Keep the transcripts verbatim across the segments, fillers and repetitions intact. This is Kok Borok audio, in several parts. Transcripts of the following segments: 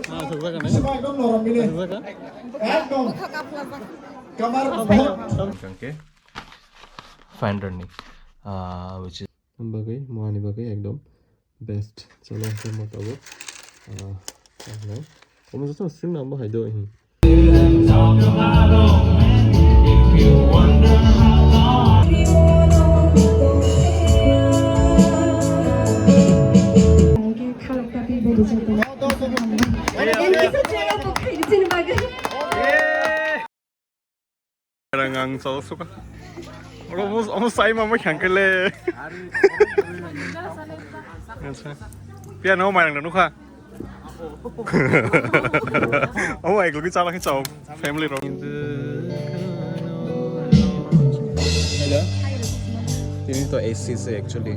Ah, thokjak kha nai? Thokjak kha? Ekdom. Kamar. Kangke. Finder ni, ah, which is bagwi, muani bagwi ekdom best. Chalo, omo tabuk, ah, omo joto swrwng nang bo hai do, hmm. Rang ang chol suka. Oro omo, omo sai ma mo khang kele. Acha. Pia no mai rang nukha. Omo ek logi chala khe chao family rok. Hello. Tini to A C se actually.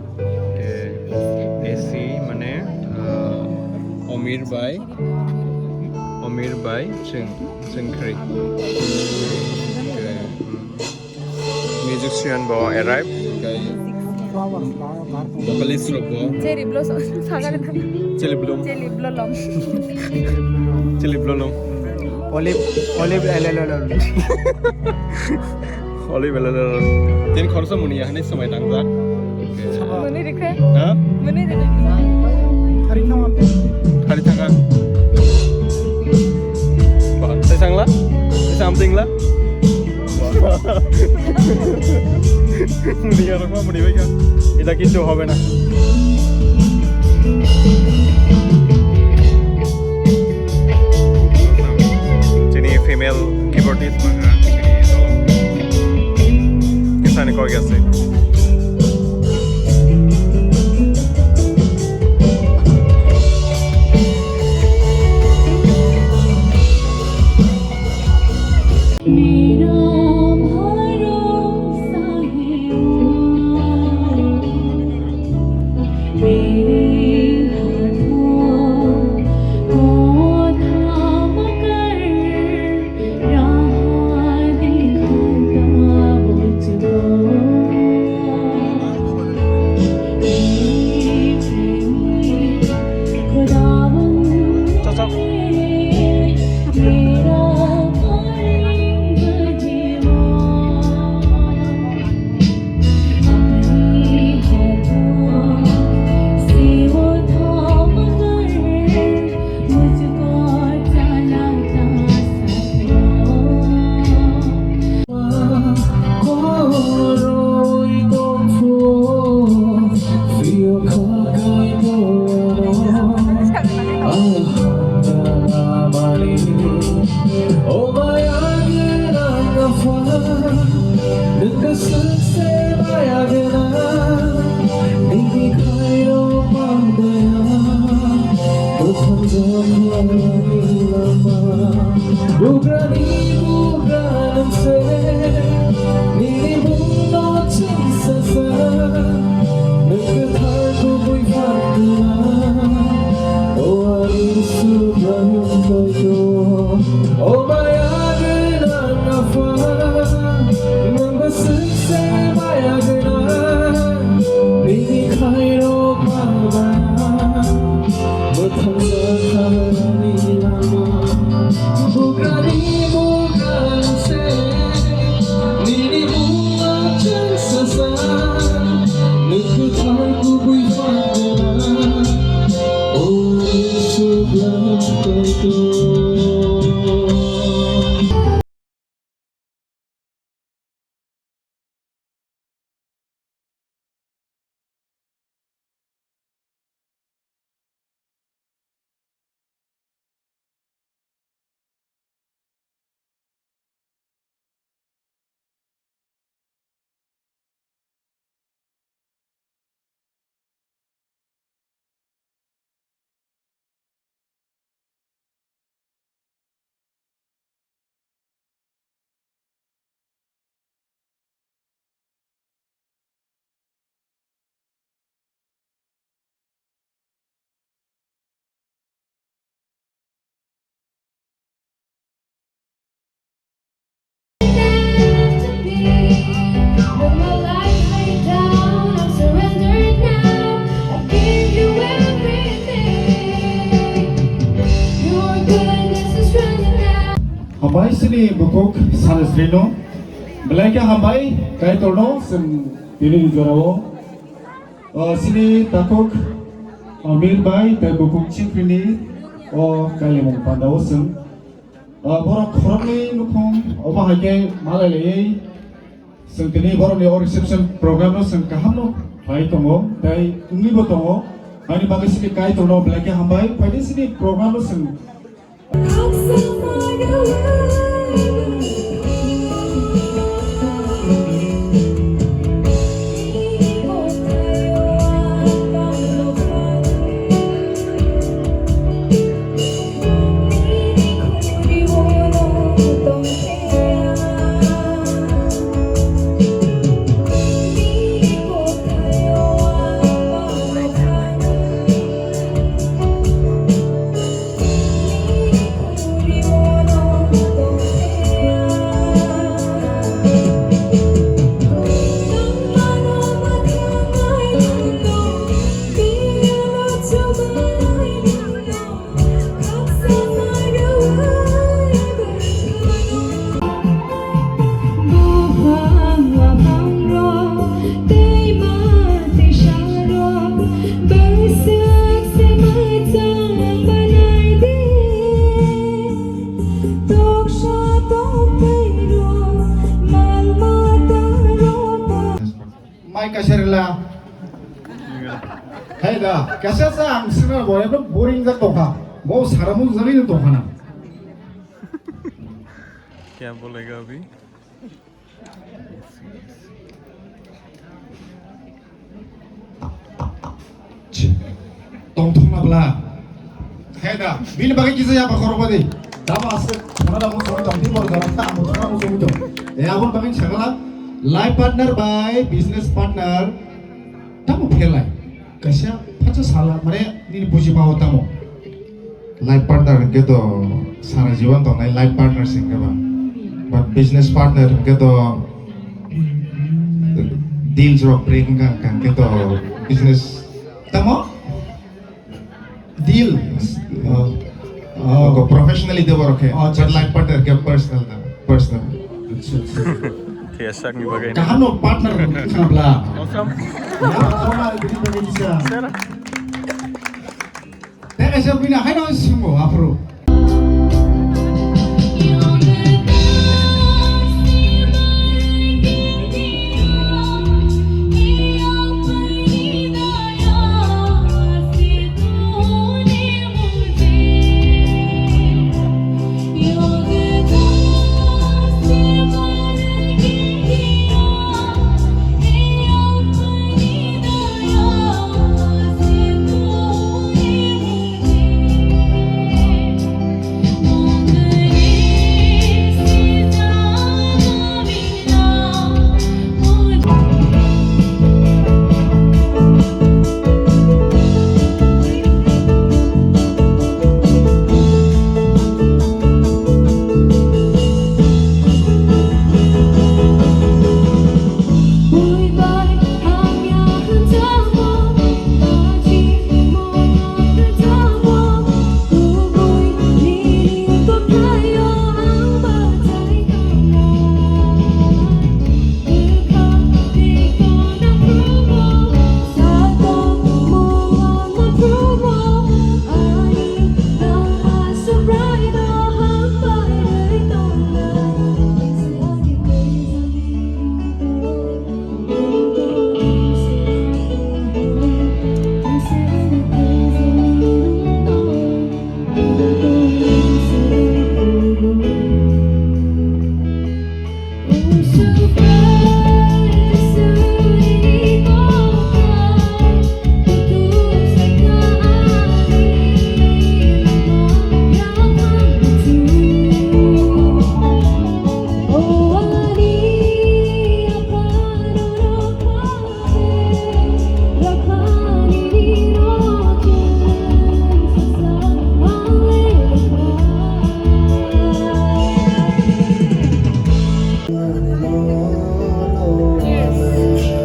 Eh, A C mane, ah, Omir bai, Omir bai chwng, chwng khri. Okay, hmm. Musician bo arrive, okay. Vocalist rok bo. Cherry blossom, sagar thang. Cherry bloom. Cherry blossom. Cherry blossom. Olive, olive, elelelel. Oli belele. Tin khoroksa muni ya, hwnwi swmai tangjak. Muni rikhe? Ha? Muni rikhe? Hari thangam. Hari thanga. Ba, sai sangla? Sai samtingla? Muni ya, rokma muni bai kha. Ida kichu hobe na. Chini female keyboardist mangha, chini solo. Kisani kok yase. Bugrani bugra nang se, nini bumno chengsa sa, nang kwthar kubui phatna, o ani subrai tongtho, o maya gwnang Apha, nang bwswk se maya gwnang, nini khairok ma bana. Bwthang bwtharni lama, bugrani bugra se, nini buma chwng sasa, nini kwthar kubui phatna, o Iswk bwlai tongtho. Ni bukuk Sanesrino belai khe hambai Kaitorno chwng tini jorao, o, chini takhuk Amir bai tei bukuk Chikrini o kailaimung pandao chwng, o, borok khoroknwi nukhung obo hai khe malai laiwi chwng tini borokni o reception program no chwng kaham no khlai tongo tei wngwibo tongo. Haini bagwi chini Kaitorno belai khe hambai. Phaidi chini program no chwng Mai kaisa rwla. Hai da, kaisa sa ang sinal bo, ekdom boring jak tongkha. Bo sara mung jagwi no tongkha na. Kya bolega abhi? Tongthokna bla. Hai da, bini bagwi kisa ya ba khorok badi. Daba ase, thona da mo soi tong, tin bor jora ta mo thona mo soi tong. E abon bagwi sagala, life partner bai business partner. Tamo phelai. Kaisa phacha sala, mane nini buji bao tamo. Life partner hwnkhe to sara jiban tongnai life partner se hwnkhe ba. But business partner hwnkhe to deals rok break wngkha, wngkha hwnkhe to business tamo? Deal. Oh. Oh. Professionally de borok khe. Oh, but life partner khe personal na, personal. Acha, acha. Khe sakni bagwi. Kaham no partner khanabla. Awesome. Ya, kona bini bagwi kisa. Sir. Teka siya bini haino sumo afro.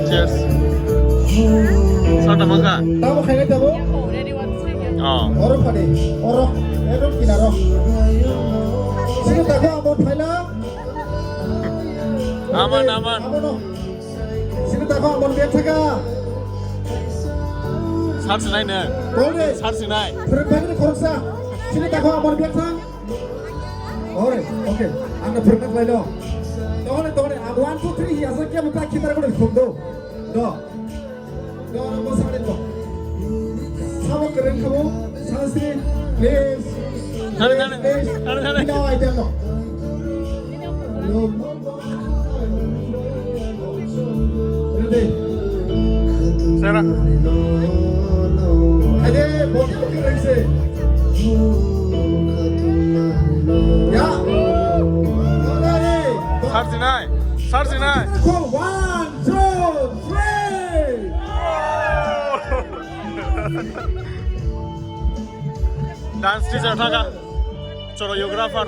Cheers. Sata mangkha? Tamo khainai tabo? Oh. Oro phani, oro, ero kinaro. Sini tako amon phaila. Aman, aman. Amono. Sini tako amon biak thaka. Sar sinai ne. Kore. Sar sinai. Phere phere khoroksa. Sini tako amon biak thang. Ore, okay. Ang na phere khlai do. Tone, tone. Ang one, two, three hi asa kya mukha khitara ko do. Do. Sabo kwrwng kha bo, Sansri, please. Thani, thani. Please. Thani, thani. Bini o item no. Ready? Sera. Ade, bote bote kwrwng se. Ya. Sarsinai. Sarsinai. One, two, three. Dance teacher thaka, choreographer.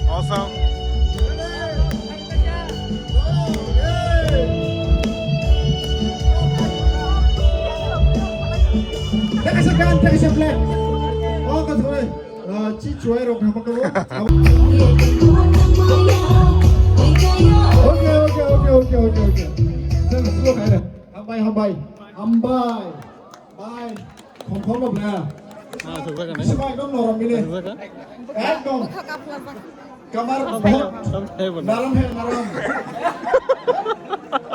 Awesome. Take a second, take a second. Oh, that's great. Ah, chi chuai rok hama kabo. Okay, okay, okay, okay, okay, okay. Sir, slow khai re. Hambai, hambai. Hambai. Bai. Khom khom lo bla. Ah, sir, sir. Sima ekdom norom bini. Sir, sir. Ekdom. Kamar bahut naram hai, naram.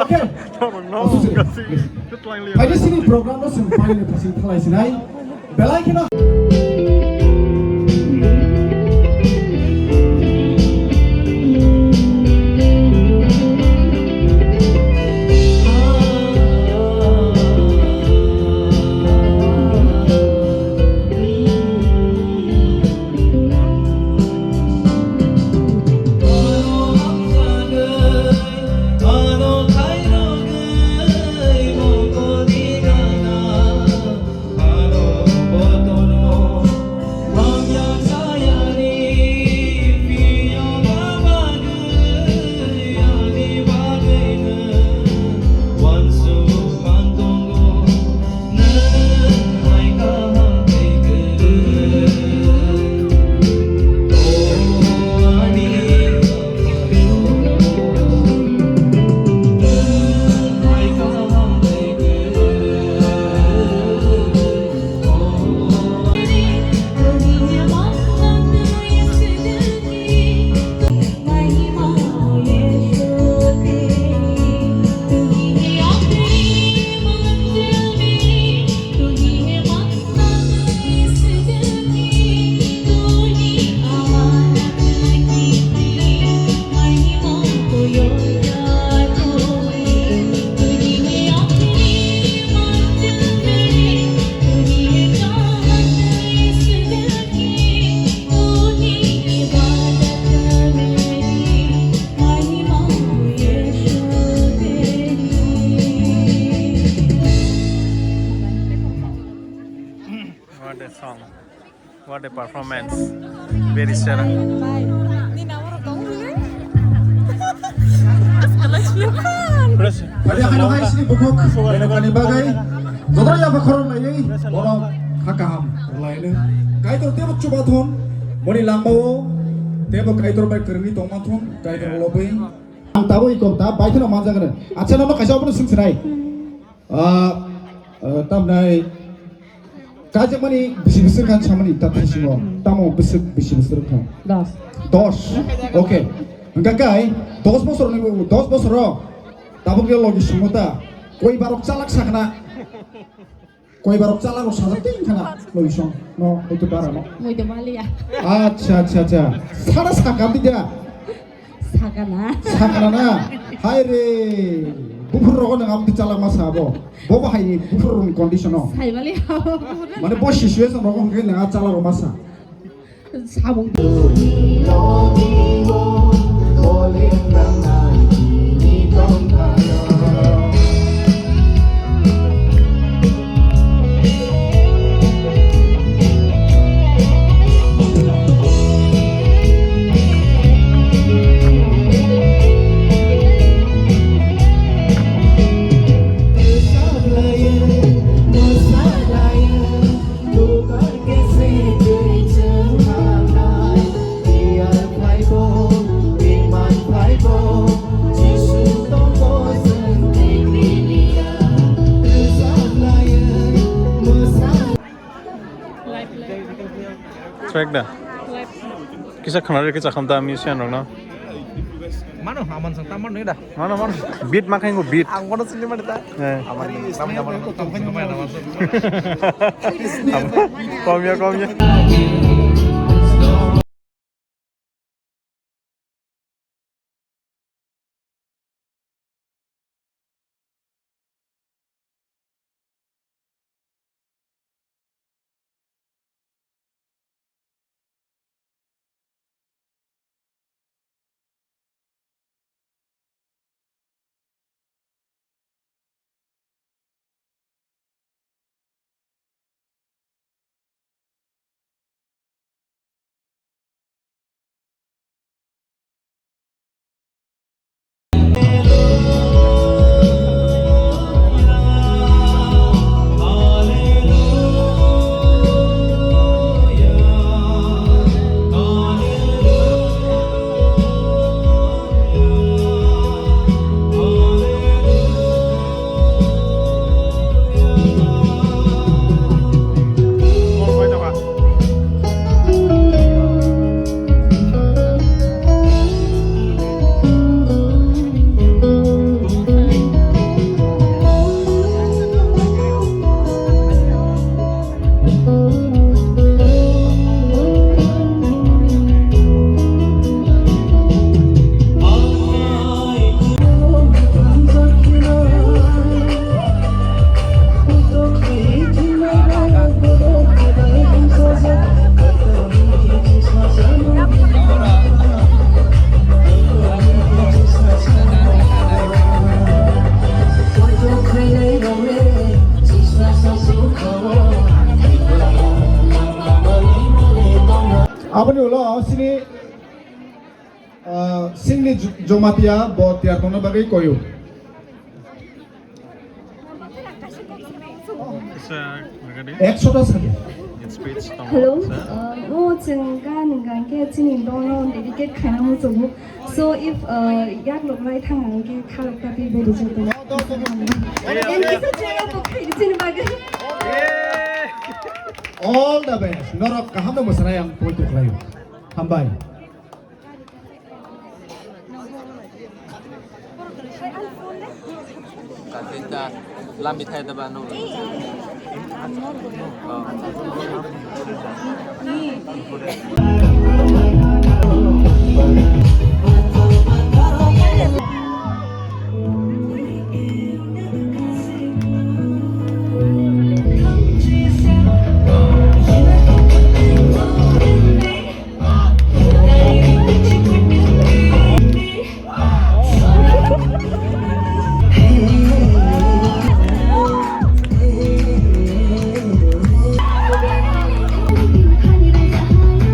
Okay. Phaidi sini program no sini phaidi sini thalai sinai. Belai kheno. What a song. What a performance. Very sera. Bai, ni namoro tong bile? Adi ano hai sini bukuk, ano kani bagai. Joto ya bakhorok lai, bono hakaham lai le. Kaitor tebo chubathon, boni langmao, tebo Kaitor bai kwrwngwi tongmathon, Kaitor lobwi. Ang tabwi kok ta, bai kheno manjak ano. Acha, nono kaisa obono swng sinai. Ah, ah, tamnai kajakmani bisi bisi khan samani ta thasingo. Tamo bisi bisi bisi khan? Dos. Dos. Okay. Hingka kai dos bosor ni, dos bosor o tabuk le logi sumota. Koi barok chalak sakna. Koi barok chalak rok sajak ting khana logi song. No, itu bara no. Muido maliya. Acha, acha, acha. Sada sakam di da. Sakana. Sakana na? Hai re. Buphur rogo nang am chalak ma sabo. Bo bahai ni buphur rong condition o. Sai bali hao. Mane bo situation rogo hingke nang chalak rok ma sa. Sabung. Track da. Kisa khana re kisa khamta ami sian rok no. Mano, aman sang tamar nui da. Mano, mano. Beat ma khaingo beat. Ang kono sini mani ta. Eh. Aman tam tam tam tam tam. Kom ya, kom ya. Aboni ulo sini, ah, Singni J-, Jomatia bo tiyar tongna bagwi koyo. Ekshota sadi. Hello, uh, o chwng gan hwnkha khe chini dono dedicate khaina muchungo. So if, uh, yak lok lai thang ang khe kharok ta twi beri jotto. And kisa cheer up khai chini bagwi. All the best. Norok kaham no mwsana yang point to khlaio. Hambai. Kasita lambi thai daba no.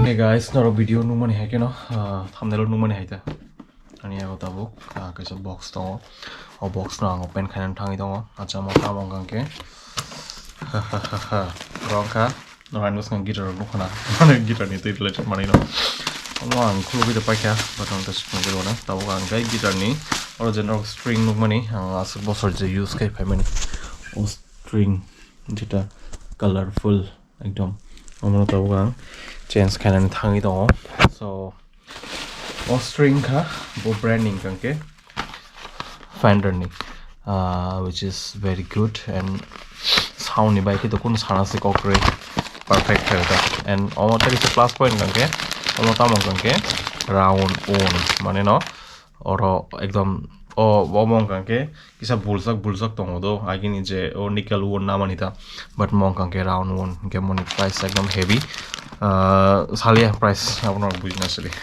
Hey guys, norok video nukmani hai kheno, ah, thumbnail o nukmani hai ta. Ani yago tabuk, ah, kaisa box tongo. O box no ang open khainani thangwi tongo. Acha, omo tamo hwnkha khe. Ha, ha, ha, ha. Oro wngkha. No, ang bwskango guitar rok nukha na. Mane guitar ni twi related manwi no. Omo ang khulugwi tong paikha, but ang ta swkang gwi rwna. Tabuk ang khe guitar ni oro je norok string nukmani, ang aswk bosor je use khai phaimani. O string jeta colorful ekdom. Omo no tabuk ang change khainani thangwi tongo. So, o string kha, bo brand ni hwnkha khe Fender ni, ah, which is very good and sound ni bai khe to kunu sana se kok rwi, perfect khe ta. And omo tei kisa plus point hwnkha khe, omo tamo hwnkha khe round wound, mane no oro ekdom o, omo hwnkha khe kisa buljak buljak tongo do, agini je o nickel wound namani ta, but mo hwnkha khe round wound, hwnkhe moni price ekdom heavy, ah, salia price abono bujina sili.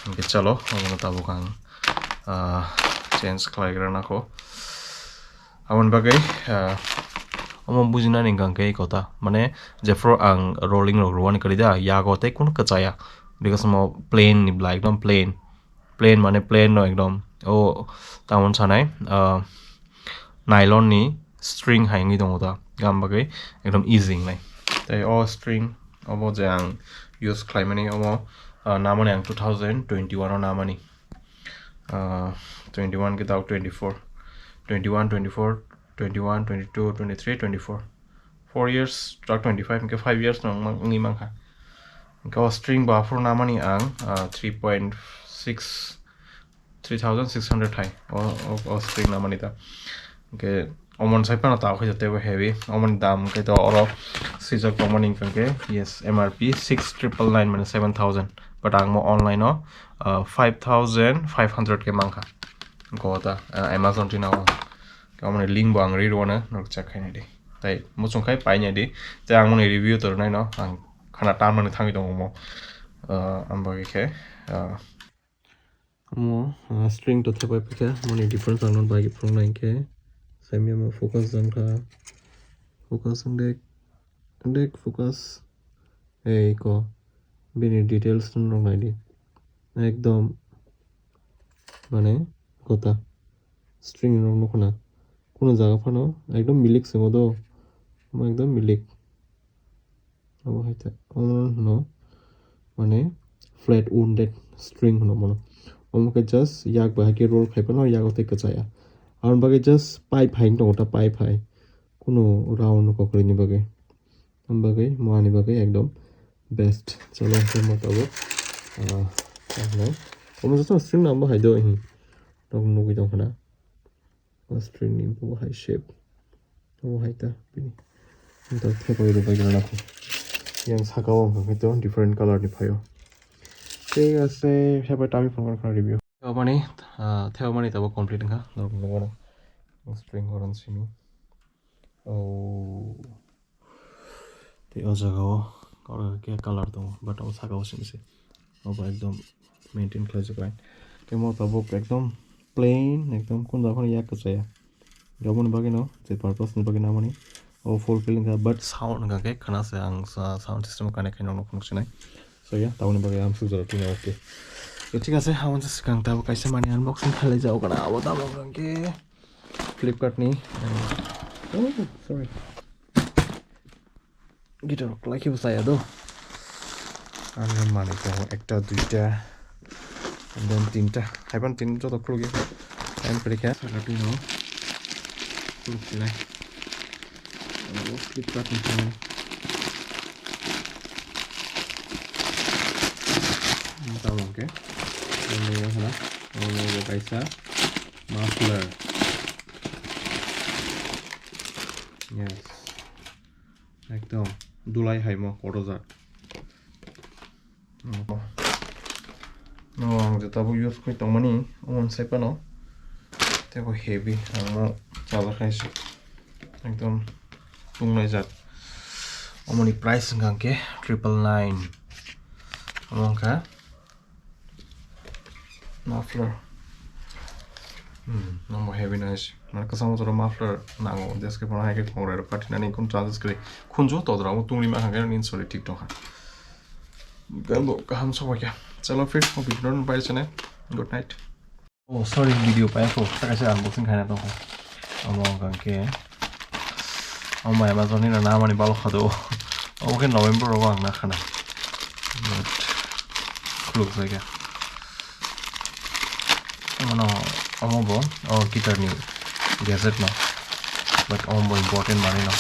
Hwnkhe chalo, abono tabuk ang, ah, change khlaigrana kho. Aboni bagwi, ah, omo bujinani hwnkha khe kota, mane jephru ang rolling rok rwani kwrwi da, yago tei kunu kwchaya, because omo plain ni bwlai, ekdom plain. Plain mane plain no ekdom. O tamon sanai, ah, nylon ni string hai wngwi tongo ta. Gam bagwi ekdom easy wngnai. Tei o string obo je ang use khlaimani omo, ah, namani ang two thousand twenty-one o namani. Ah, twenty-one khe tao twenty-four. Twenty-one, twenty-four, twenty-one, twenty-two, twenty-three, twenty-four. Four years, tak twenty-five hwnkhe five years no wngma-, wngwi mankha. Hwnkhe o string bo aphuru namani ang, ah, three point six, three thousand six hundred hai. O, o, o string namani ta. Hwnkhe omon sai phano ta khe jotebo heavy. Omoni dam hwnkhe to oro swijak tongmani hwnkhe, yes, M R P six triple nine mane seven thousand. But ang mo online o, ah, five thousand five hundred khe mankha. Go ta, ah, Amazon twi nango. Omoni link bo ang ri rwno norok check khainai di. Tai muchung khai painai di. Tai ang moni review to rwnai no. Ang khana tan mani thangwi tongo mo. Ah, ang bagwi khe, ah, mo, ah, string to thepai phikha, moni difference ang non bagwi phunuknai khe. Saimya mo focus jang kha. Focus ang dek, dek focus. Ei ko, bini details no nai di. Ekdom, mane, gota. String rok nukho na. Kuno jaga phano ekdom milik se do. Omo ekdom milik. Abo hai ta, omo no, mane, flat wounded string hwno mono. Omo khe just yak bahai khe roll khai phano yago tei kwchaya. Aboni bagwi just pipe hai wng tongo ta, pipe hai. Kuno round kwkhwrwini bagwi. Am bagwi, mo ani bagwi ekdom best. Chalo, hwnkhe mo tabuk, ah, ano, omo joto string nang bo hai do, hmm. Nok nugwi tong khna. O string ni bo hai shape. Obo hai ta, bini. Ento thepai rwbai gana nakho. Yang saka o hwnkha khe to different color ni phaio. Thik ase, thepai tami phone khna review. Thepai mani, ah, thepai mani tabuk complete wngkha. Nok nugwi mano. String orange simi. Oh. Tei o jaga o oro khe color tongo, but omo saka o simi se. Obo ekdom maintain khlaijak line. Tei mo tabuk ekdom plain, ekdom kun jaga phano yak kwchaya. Aboni bagwi no je purpose ni bagwi namani. O fulfill wngkha, but sound wngkha khe khna se ang sa-, sound system connect khaina no phunuk sinai. So yeah, taboni bagwi ang sujaro tino, okay. Thik ase, amo swkang tabuk kaisa mani unboxing khlai jago kana, abo tabuk hwnkhe Flipkart ni, oh, sorry. Guitar rok kwlai khe bwsaya do. Ang manwi tongo ekta, duita, and then tinta. Haiban tin joto khulugwi. Time kwrwi khe. Saka twi no. Khuluk sinai. Oh, Flipkart ni phone. Tamo hwnkhe. Ang nai wngkha na. Ang nai kaisa muffler. Yes. Ekdom dulai hai mo kotor jak. No, ang je tabuk use khai tongmani, omo sai phano. Tei bo heavy, ang mo chajak khai se. Ekdom tungnai jak. Omoni price wngkha khe triple nine. Omo wngkha muffler. Hmm, omo heavy nice. Mane kwchangma jora muffler nango, jeske phano hai khe khongrok rok pathinani kun chances kwrwi. Khunju todra omo tungri ma hangkhe nini sori thik tongkha. Gando kaham sobaikha. Chalo, friends, mo video no bai chane. Good night. Oh, sorry, video pai kho. Kaisa unboxing khaina tongkha. Omo hwnkha khe. Omo Amazon ni na namani balo khado. Omo khe November rogo ang na khana. But khuluk jaga. Omo no, omo bo, o guitar ni gadget no. But omo bo important mani no.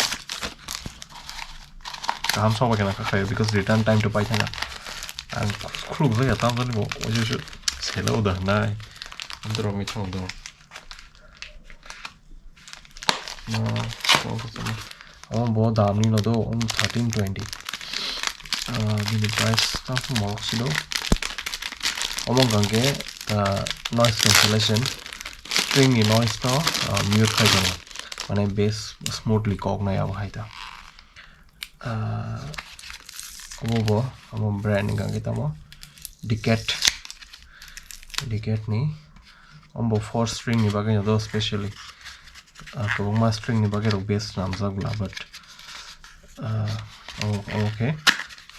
Kaham soba kena kha khayo because return time to paithana. Ang khuluk jaga tam jani bo, ojo selo da nai. Amtoro mi thong do. Na, omo bo dam ni no do, um, thirteen twenty. Ah, bini price ta morok si do. Omo hwnkha khe, ah, noise cancellation, string ni noise no, ah, mute khai tongo. Mane bass smoothly kok nai abo hai ta. Ah, omo bo, omo brand hwnkha khe tamo Decade. Decade ni. Omo bo four string ni bagwi no do specially. Ah, kwbangma string ni bagwi rok bass swnamjak bla, but, ah, omo, omo khe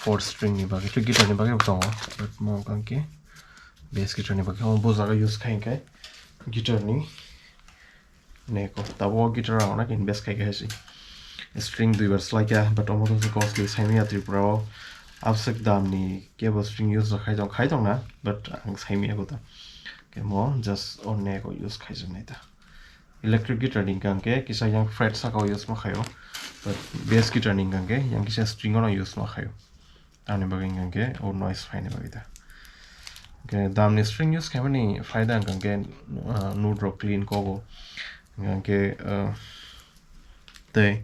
four string ni bagwi, tei guitar ni bagwi bo tongo, but mo hwnkha khe bass guitar ni bagwi. Omo bo jaga use khai khe guitar ni neck o. Tabuk o guitar rok no invest khai khe hai se. String duibar slai kha, but omo to costly, saimanya Tripura o. Abswk dam ni kebo string use rok khai tong, khai tong na, but ang saimanya kota. Khe mo just o neck o use khai jak nai ta. Electric guitar ni hwnkha khe kisa yang fret saka o use ma khaio, but bass guitar ni hwnkha khe yang kisa string o no use ma khaio. Tamni bagwi hwnkhe o noise phaini bagwi da. Hwnkhe damni string use khaimani phaida hwnkhe, ah, note rok clean kogo. Hwnkhe, ah, tei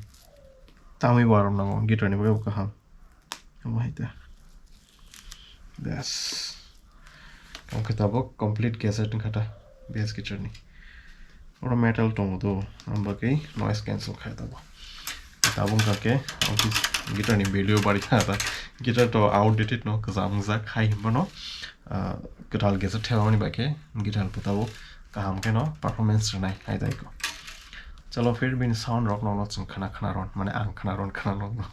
tamwi bo aram nango, guitar ni bagwi bo kaham. Omo hai da. Bes. Hwnkhe tabuk complete cassette wngkha ta, bass guitar ni. Oro metal tongo do, ang bagwi noise cancel khai tabuk. Tabuk wngkha khe, o guitar ni value bari kha ta. Guitar to outdated no, kwcham wngjak hai hinba no, ah, kwtal cassette thebamani bai khe guitar bo tabuk kaham khe no performance rwnai hai dai ko. Chalo, phir bini sound rok no, no chwng khna khna ron, mane ang khna ron, khna ron no.